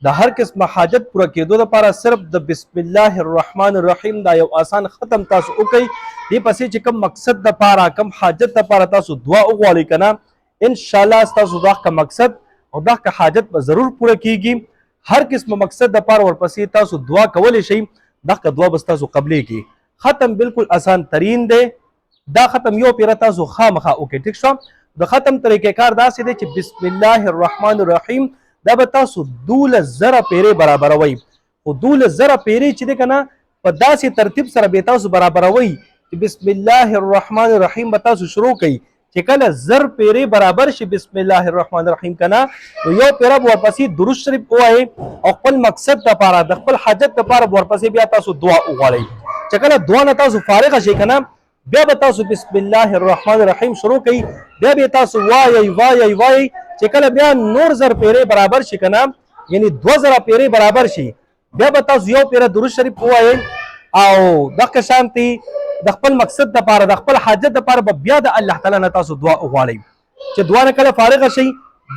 د هر قسم حاجت پوره کېدو لپاره صرف د بسم الله الرحمن الرحیم دا یو آسان ختم تاسو وکئ. دې پسې چې کوم مقصد د پاره، کوم حاجت د پاره تاسو دعا وغواړئ کنه، ان شاء الله تاسو دا کوم مقصد او دا که حاجت به ضرور پوره کیږي. هر قسم مقصد د پاره ورپسې تاسو دعا کولی شئ، دا که دعا به تاسو قبلېږي. ختم بالکل آسان ترین دی. دا ختم یو پیره تاسو خامخا وکړئ. ټیک شو؟ د ختم طریقې کار داسې دی چې بسم الله الرحمن الرحیم دا به تاسو 12,000 پیرې برابروئ. خو 12,000 پیرې چې دی که نه، په داسې ترتیب سره به تاسو برابروئ چې بسم الله الرحمن الرحیم به تاسو شروع کړئ، چې کله 1000 پیرې برابر شي بسم الله الرحمن الرحیم که نه، نو یو پیره به ورپسې درود شریف ووایئ او خپل مقصد دپاره، د خپل حاجت دپاره به ورپسې بیا تاسو دعا وغواړئ. چې کله دعا نه تاسو فارغه شئ که نه، بیا به تاسو بسم الله الرحمن الرحیم شروع کړئ، بیا به تاسو وایئ وایئ وایئ، چې کله بیا نور 1000 پیرې برابر شي که نه، یعنی 2000 پیرې برابر شي، بیا به تاسو یو پیره درود شریف ووایئ او دغه شانتي د خپل مقصد دپاره، د خپل حاجت دپاره به بیا د الله تعالی نه تاسو دعا وغواړئ. چې دعا نه کله فارغه شئ،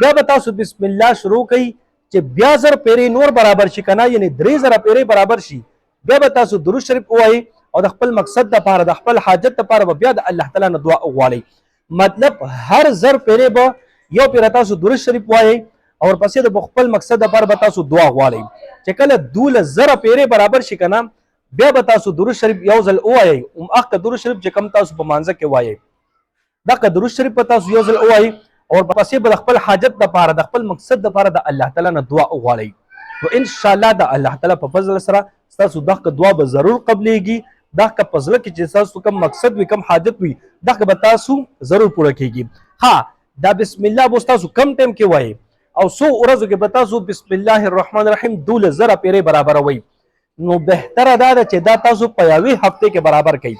بیا به تاسو بسم الله شروع کړئ، چې بیا 1000 پیرې نور برابر شي که نه، یعنی 3000 پیرې برابر شي، بیا به تاسو درود شریف ووایئ او د خپل مقصد دپاره، د خپل حاجت دپاره به بیا د الله تعالی نه دعا وغواړئ. مطلب هر 1000 پیرې به یو پیره تاسو درود شریف وایئ او ورپسې د خپل مقصد لپاره به تاسو دعا غواړئ. چې کله 12,000 پیرې برابر شي که نه، بیا به تاسو درود شریف یو ځل ووایئ. هم هغه درود شریف چې کوم تاسو په مانځه کې وایئ، دغه درود شریف به تاسو یو ځل ووایئ او ورپسې به د خپل حاجت دپاره، د خپل مقصد دپاره د الله تعالی نه دعا وغواړئ. نو ان شاء الله د الله تعالی په فضل سره ستاسو دغه دعا به ضرور قبلېږي. دغه په زړه کې چې تاسو کوم مقصد وي، کوم حاجت وي، دغه به تاسو ضرور پوره کیږي. ها، دا بسم الله به تاسو کم ټایم کې وایئ او څو ورځو کې به تاسو بسم الله الرحمن الرحیم 12,000 پیرې برابروئ؟ نو بهتره دا ده چې دا تاسو په یوې هفتې کې برابر کړئ،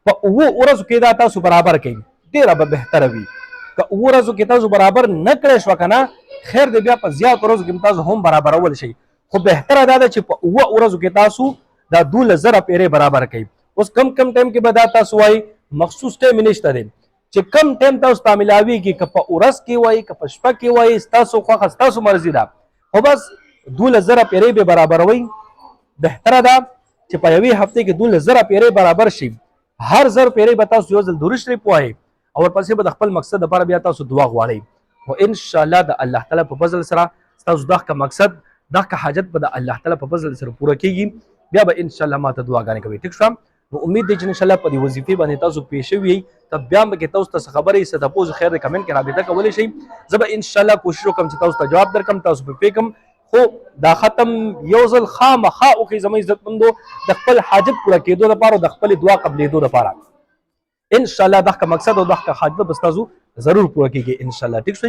په 7 ورځو کې دا تاسو برابر کړئ، ډېره به بهتره وي. که 7 ورځو کې تاسو برابر نه کړی شوه که نه، خیر دی، بیا په زیاتو ورځو کې تاسو هم برابرول شئ، خو بهتره دا ده چې په 7 ورځو کې تاسو دا 12,000 پیرې برابر کړئ. اوس کم کم ټایم کې به دا تاسو وایئ؟ مخصوص ټایم نشته دی. چې کم ټایم تاسو ته ملاویږي، که په ورځ کې وایي، که په شپه کې وایي، ستاسو خوښه، ستاسو مرضي ده، خو بس 12,000 پیرې به برابروئ. بهتره ده چې په یوې هفتې کې 12,000 پیرې برابر شي. هر 1000 پیرې به تاسو یو ځل درود شریف ووایئ او ورپسې به د خپل مقصد لپاره بیا تاسو دعا غواړئ. خو ان شاء الله د الله تعالی په فضل سره ستاسو دغه مقصد، دغه حاجت به د الله تعالی په فضل سره پوره کیږي. بیا به ان شاء الله ماته دعاګانې کوي. ټیک شو؟ نو امید دی چې ان شاء الله په دې وظیفې باندې تاسو پوه شوي یئ. که بیا هم پکې تاسو ته څه خبرې څه تپوس، خیر دی، کمنټ کې رابطه کولی شئ. زه به ان شاء الله کوشش وکړم چې تاسو ته جواب درکړم، تاسو په پوه کړم. خو دا ختم یو ځل خامخا وکړئ زموږ عزتمندو، د خپل حاجت پوره کېدو لپاره، د خپلې دعا قبلېدو لپاره. ان شاء الله دغه مقصد او دغه حاجت به تاسو ضرور پوره کیږي ان شاء الله. ټیک شو؟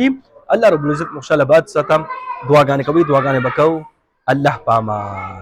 الله رب العزت مو ان شاء الله باد ساتم. دعاګانې کوي، دعاګانې وکاو. الله پامان.